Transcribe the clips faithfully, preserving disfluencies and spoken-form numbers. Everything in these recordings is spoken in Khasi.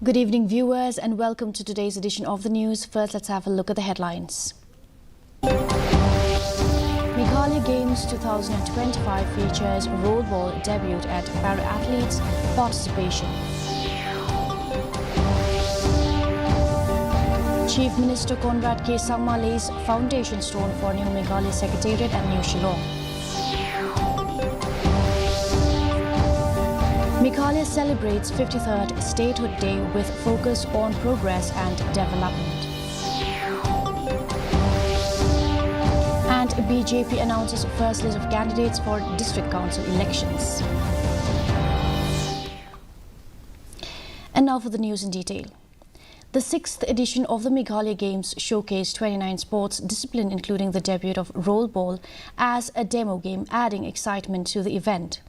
Good evening, viewers, and welcome to today's edition of the news. First, let's have a look at the headlines. Meghalaya Games two thousand twenty-five features rollerball debut at para athletes participation. Chief Minister Conrad K Sangma lays foundation stone for new Meghalaya Secretariat at New Shillong. Meghalaya celebrates fifty-third Statehood Day with focus on progress and development. And B J P announces first list of candidates for district council elections. And now for the news in detail. The sixth edition of the Meghalaya Games showcased twenty-nine sports disciplines, including the debut of rollerball as a demo game, adding excitement to the event.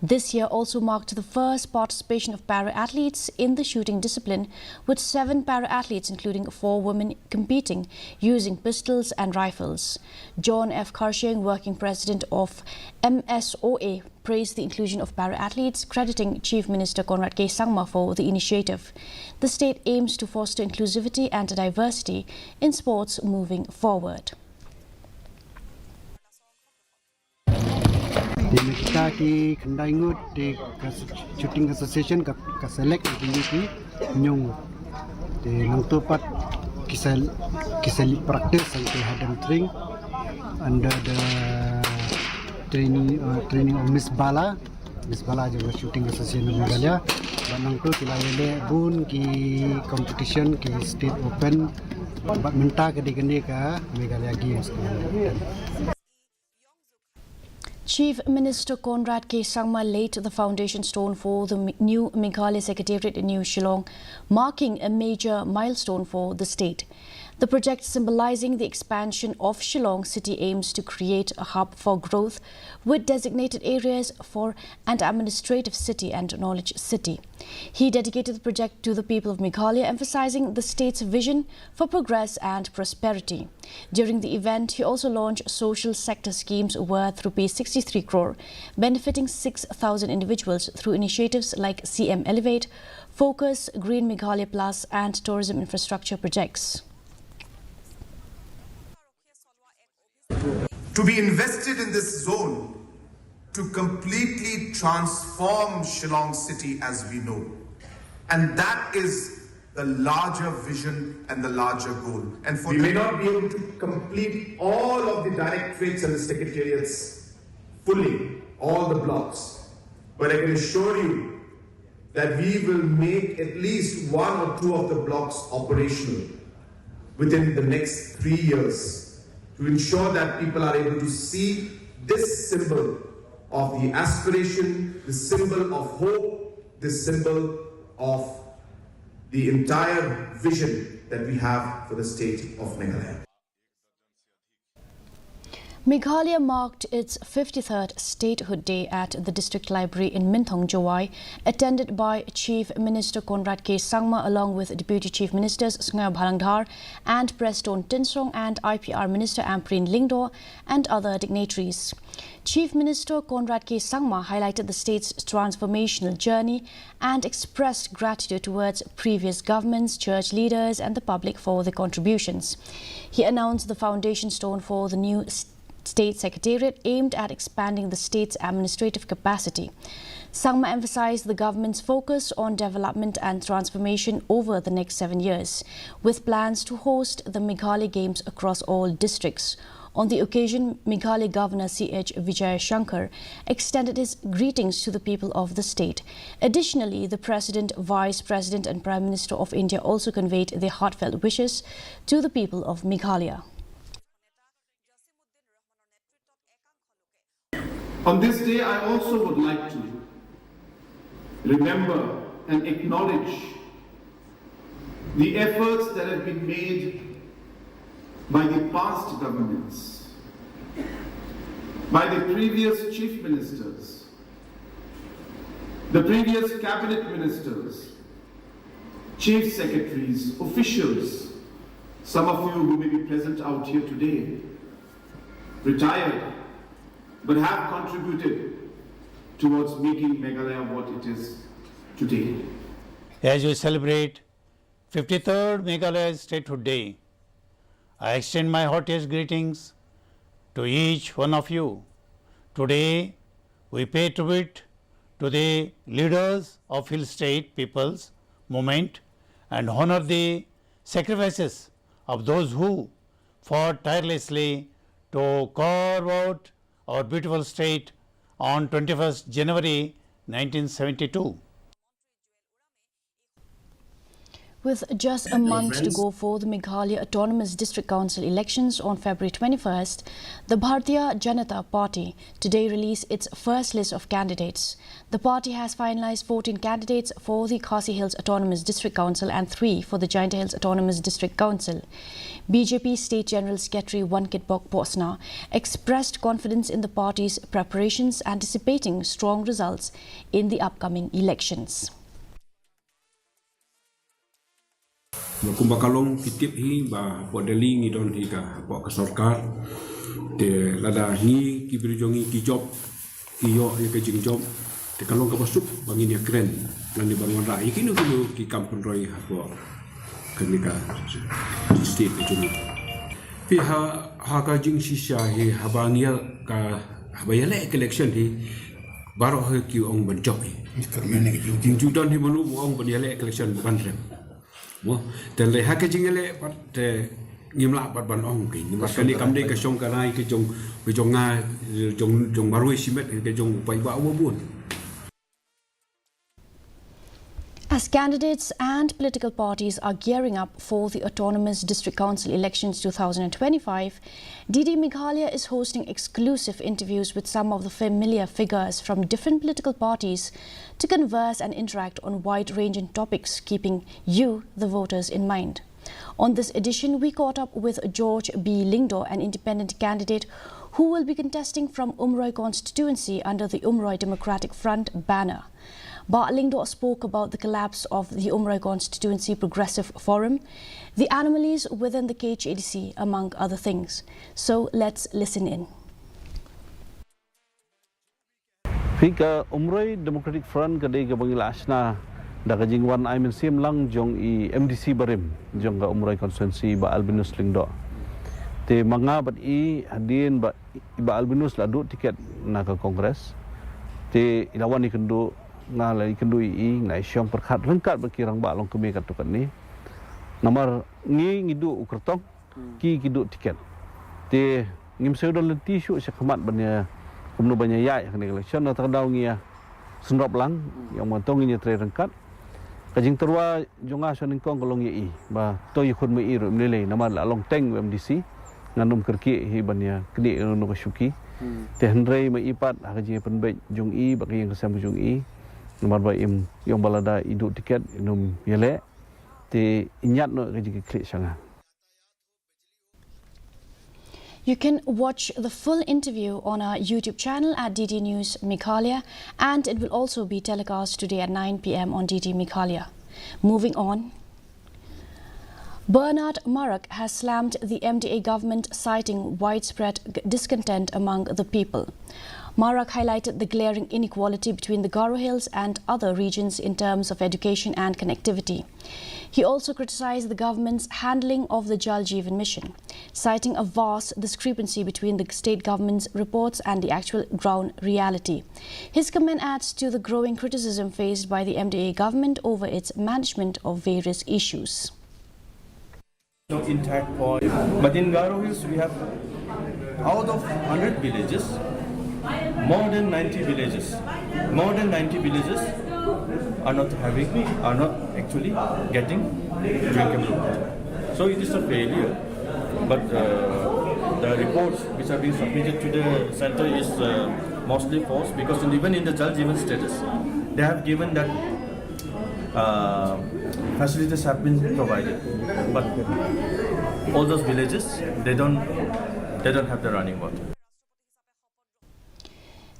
This year also marked the first participation of para athletes in the shooting discipline, with seven para athletes, including four women, competing using pistols and rifles. John F Kharsheng, working president of M S O A, praised the inclusion of para athletes, crediting Chief Minister Conrad K Sangma for the initiative. The state aims to foster inclusivity and diversity in sports moving forward. Te mynta ki khyndai ngut te ka Shooting Association ka, ka select ïa kine ki hynñiew ngut. Te nangta pat ki sa, ki sa leit practice hangtei ha Demtreng under the training, uh, training of Miss Bala. Miss Bala jong ka Shooting Association of Meghalaya. Bad nangta ki la ïaleh bun ki competition, ki state open. Bad mynta ka dei kane ka Meghalaya Games. Chief Minister Conrad K Sangma laid the foundation stone for the Mi-, new Meghalaya Secretariat in New Shillong, marking a major milestone for the state. The project, symbolizing the expansion of Shillong city, aims to create a hub for growth with designated areas for an administrative city and knowledge city. He dedicated the project to the people of Meghalaya, emphasizing the state's vision for progress and prosperity. During the event, he also launched social sector schemes worth rupees sixty-three crore, benefiting six thousand individuals through initiatives like C M Elevate, Focus, Green Meghalaya Plus, and tourism infrastructure projects. To be invested in this zone to completely transform Shillong city as we know. And that is the larger vision and the larger goal. And for we may not be able to complete all of the directorates and the secretariats fully, all the blocks, but I can assure you that we will make at least one or two of the blocks operational within the next three years to ensure that people are able to see this symbol of the aspiration, the symbol of hope, the symbol of the entire vision that we have for the state of Meghalaya. Meghalaya marked its fifty-third Statehood Day at the District Library in Mynthong, Jowai, attended by Chief Minister Conrad K Sangma, along with Deputy Chief Ministers Shngayaw Bhalang Dhar and Prestone Tynsong and I P R Minister Ampareen Lyngdoh and other dignitaries. Chief Minister Conrad K Sangma highlighted the state's transformational journey and expressed gratitude towards previous governments, church leaders, and the public for their contributions. He announced the foundation stone for the new s-, state secretariat aimed at expanding the state's administrative capacity. Sangma emphasized the government's focus on development and transformation over the next seven years, with plans to host the Meghalaya Games across all districts. On the occasion, Meghalaya Governor C H Vijayashankar extended his greetings to the people of the state. Additionally, the President, Vice President, and Prime Minister of India also conveyed their heartfelt wishes to the people of Meghalaya. On this day, I also would like to remember and acknowledge the efforts that have been made by the past governments, by the previous chief ministers, the previous cabinet ministers, chief secretaries, officials, some of you who may be present out here today, retired, but have contributed towards making Meghalaya what it is today. As we celebrate fifty-third Meghalaya Statehood Day, I extend my heartiest greetings to each one of you. Today, we pay tribute to the leaders of Hill State People's Movement and honor the sacrifices of those who fought tirelessly to carve out our beautiful state on twenty-first January nineteen seventy-two. With just a month to go for the Meghalaya Autonomous District Council elections on February twenty-first, the Bharatiya Janata Party today released its first list of candidates. The party has finalized fourteen candidates for the Khasi Hills Autonomous District Council and three for the Jaintia Hills Autonomous District Council. B J P State General Secretary Wankitbok Pohsna expressed confidence in the party's preparations, anticipating strong results in the upcoming elections. Ba kumba ka long ki tip hi ba hapoh Delhi ngi don hi ka hapoh ka sorkar. Te lada ngi ki briew jong ngi ki jop, ki ïoh ïa ka jingjop, te ka long kaba suk ba ngin ïa kren lane ban wanrah ïa kino kino ki kam pynroi hapoh kane ka state ka jong ngi. Phi ha, ha ka jingshisha hi haba ngi ïa ka, haba ïaleh ka election hi, baroh hi ki ong ban jop hi. Ju don hi mano ba ong ban ïaleh ka election ban rem. Mo, te lei ha ka jingïaleh pat te ngim lah pat ban ong ki. Namar kane kam dei ka shong ka rai ka jong, ka jong nga, jong, jong marwei shimet, ka jong u paidbah uba bun. As candidates and political parties are gearing up for the Autonomous District Council elections two thousand twenty-five, D D Meghalaya is hosting exclusive interviews with some of the familiar figures from different political parties to converse and interact on wide-ranging topics, keeping you, the voters, in mind. On this edition, we caught up with George B Lyngdoh, an independent candidate who will be contesting from Umroi constituency under the Umroi Democratic Front banner. Bah Lyngdoh spoke about the collapse of the Umroi Constituency Progressive Forum, the anomalies within the K H A D C, among other things. So let's listen in. Phi, ka Umroi Democratic Front ka dei kaba ngi la shna da ka jingwan ai mynsiem lang jong i M D C barim jong ka Umroi constituency, Bah Albinus Lyngdoh. Te ma nga bad i, hadien ba i Bah Albinus la duh tiket na ka Congress, te i la wan ïakynduh, nga la ïakynduh ïa i, nga la ïashong pyrkhat ryngkat bad ki rangbah longkmie katto katne. Namar ngi, ngi duh u kyrtong, ki, ki duh tiket. Te ngim shu don lynti shuh sha khmat ban ïa, kumno ban ïa ïaid ha kane ka election, na kata ka daw ngi ïa sngewrap lang, ïa ong ba to ngin ïa trei ryngkat. Ka jingtyrwa jong nga sha nyngkong ka long ïa i, ba to ïa khun ma i ruh im lei lei, namar la long teng u M D C, ngan ym kyrkieh hi ban ïa knieh ïa uno ka shuki. Te hynrei ma i pat ha ka jingïapynbeit jong i bad ka ïing ka sem ka jong i, namar ba im, i ong ba lada i duh tiket in ym ïaleh, te i ñiad noh ka jingkitkhlieh sha nga. You can watch the full interview on our YouTube channel at D D News Meghalaya, and it will also be telecast today at nine p m on D D Meghalaya. Moving on. Bernard Marak has slammed the M D A government, citing widespread g-, discontent among the people. Marak highlighted the glaring inequality between the Garo Hills and other regions in terms of education and connectivity. He also criticized the government's handling of the Jal Jeevan Mission, citing a vast discrepancy between the state government's reports and the actual ground reality. His comment adds to the growing criticism faced by the M D A government over its management of various issues. Intact point. But in Garo Hills, we have, out of hundred villages, more than ninety villages, more than ninety villages are not having, are not actually getting drinkable water. So it is a failure. But, uh, the reports which are being submitted to the center is, uh, mostly false, because in, even in the Jal Jeevan status, they have given that, uh, facilities have been provided, but all those villages, they don't, they don't have the running water.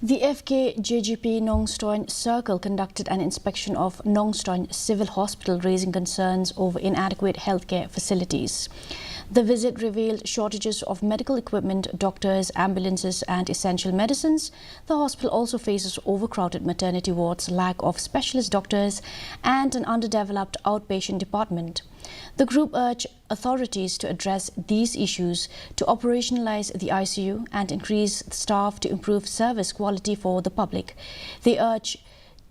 The F K J G P Nongstoin Circle conducted an inspection of Nongstoin Civil Hospital, raising concerns over inadequate healthcare facilities. The visit revealed shortages of medical equipment, doctors, ambulances, and essential medicines. The hospital also faces overcrowded maternity wards, lack of specialist doctors, and an underdeveloped outpatient department. The group urged authorities to address these issues, to operationalize the I C U, and increase staff to improve service quality for the public. They urge,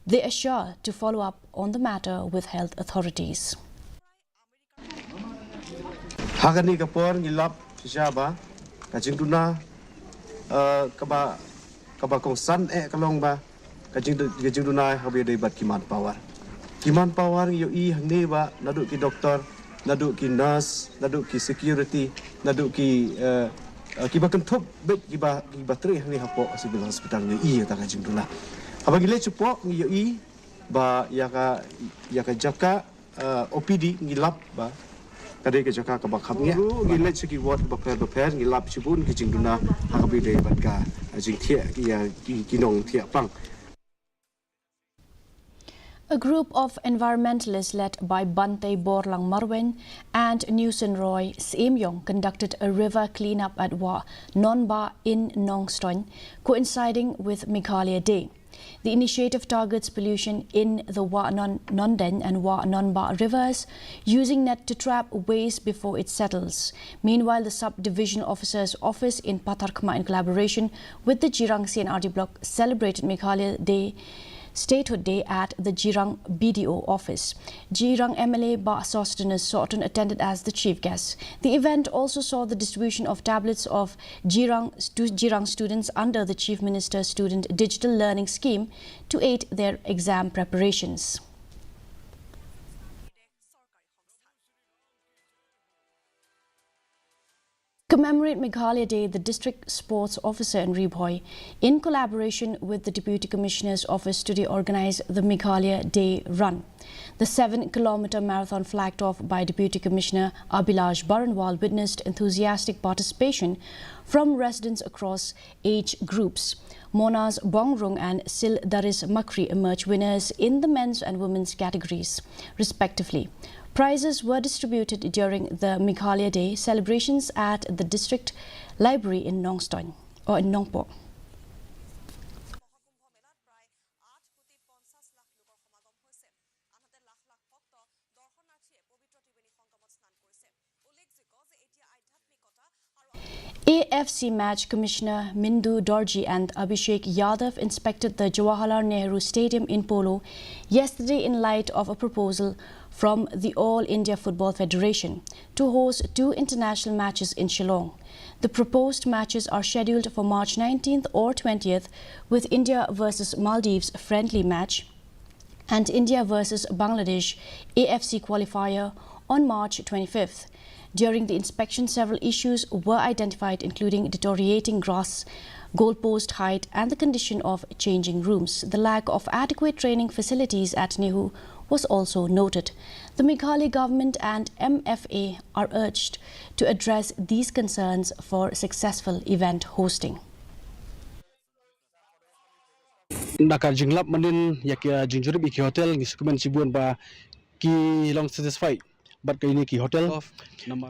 they assure to follow up on the matter with health authorities. Ha kane ka por ngi lap shisha ba ka jingduna, eh, kaba, kaba kongsan eh ka long ba ka jing, ka jingduna haba ïadei bad ki manpower. Ki manpower ngi ïohi hangne ba naduh ki doktor, naduh ki nurse, naduh ki security, naduh ki, eh, eh, kiba kynthup bad kiba, kiba trei hangne hapoh Civil Hospital ngi ïohi ïa kata ka jingduna. Haba ngi leit shapoh ngi ïohi ba ïa ka, ïa ka jaka, eh, O P D ngi lap ba ka dei ka jaka kaba kham ngiah. Ngi leit sha ki ward bapher bapher ngi lap shibun ki jingduna ha kaba ïadei bad ka, eh, jingthiah ïa ki, ki nongthiah pang. A group of environmentalists led by Bante Borlang Marwein and Newson Roy Syiem Yong conducted a river cleanup at Wah Nonbah in Nongstoin, coinciding with Meghalaya Day. The initiative targets pollution in the Wah Non-, Nondein and Wah Nonbah rivers, using net to trap waste before it settles. Meanwhile, the sub-divisional officer's office in Patharkhmah, in collaboration with the Jirang C and R D block, celebrated Meghalaya Day, Statehood Day at the Jirang B D O office. Jirang M L A Bah Sosthenes Sohtun attended as the chief guest. The event also saw the distribution of tablets of Jirang stu-, Jirang students under the Chief Minister's Student Digital Learning Scheme to aid their exam preparations. Commemorate Meghalaya Day, the District Sports Officer in Ri Bhoi, in collaboration with the Deputy Commissioner's Office, today organized the Meghalaya Day Run. The seven-kilometer marathon, flagged off by Deputy Commissioner Abhilash Baranwal, witnessed enthusiastic participation from residents across age groups. Monas Bongrung and Sildaris Makhri emerged winners in the men's and women's categories, respectively. Prizes were distributed during the Meghalaya Day celebrations at the district library in Nongstoin, or in Nongpoh. A F C match. Commissioner Mindu Dorji and Abhishek Yadav inspected the Jawaharlal Nehru Stadium in Polo yesterday in light of a proposal from the All India Football Federation to host two international matches in Shillong. The proposed matches are scheduled for March nineteenth or twentieth, with India versus Maldives friendly match and India versus Bangladesh A F C qualifier on March twenty-fifth. During the inspection, several issues were identified, including deteriorating grass, goalpost height, and the condition of changing rooms. The lack of adequate training facilities at Nehru was also noted. The Meghalaya government and M F A are urged to address these concerns for successful event hosting. Na ka jinglap mynnin ïa ki, uh, jingjurip ïa ki hotel, ngi sngewkmen shibun ba ki long satisfied bad kine ki hotel.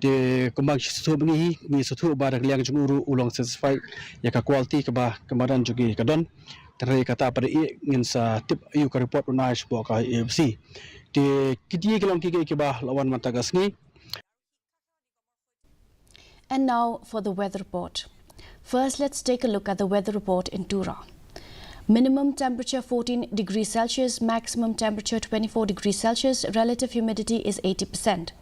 Te kumba ngi sngewthuh ba ngi, ngi sngewthuh ba da ka liang jong u ruh u long satisfied ïa ka quality kaba, kaba don jong ki ka don. Te hynrei kata pat ïa ngin sa tip ïa ka report u nai shapoh ka A F C. Te kiti ki long ki, ki, kiba la wan mynta ka sngi. And now for the weather report. First, let's take a look at the weather report in Tura. Minimum temperature fourteen degrees Celsius, maximum temperature twenty-four degrees Celsius, relative humidity is eighty percent.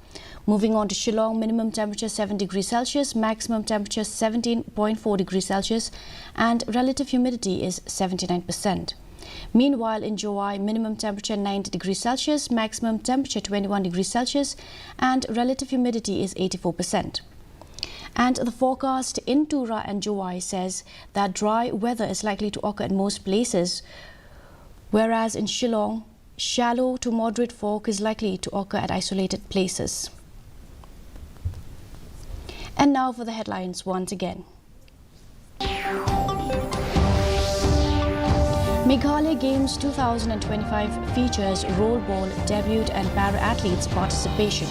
Moving on to Shillong, minimum temperature seven degrees Celsius, maximum temperature seventeen point four degrees Celsius, and relative humidity is seventy-nine percent. Meanwhile, in Jowai, minimum temperature nine degrees Celsius, maximum temperature twenty-one degrees Celsius, and relative humidity is eighty-four percent. And the forecast in Tura and Jowai says that dry weather is likely to occur in most places, whereas in Shillong, shallow to moderate fog is likely to occur at isolated places. And now for the headlines once again. Meghalaya Games two thousand and twenty-five features rollerball debut and para-athletes participation.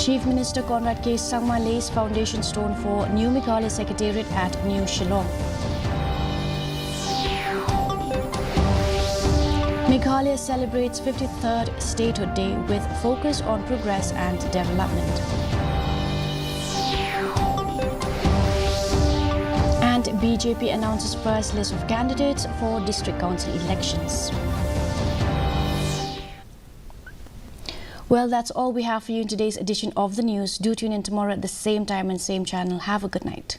Chief Minister Conrad K Sangma lays foundation stone for new Meghalaya Secretariat at New Shillong. Meghalaya celebrates fifty-third Statehood Day with focus on progress and development. And B J P announces first list of candidates for district council elections. Well, that's all we have for you in today's edition of the news. Do tune in tomorrow at the same time and same channel. Have a good night.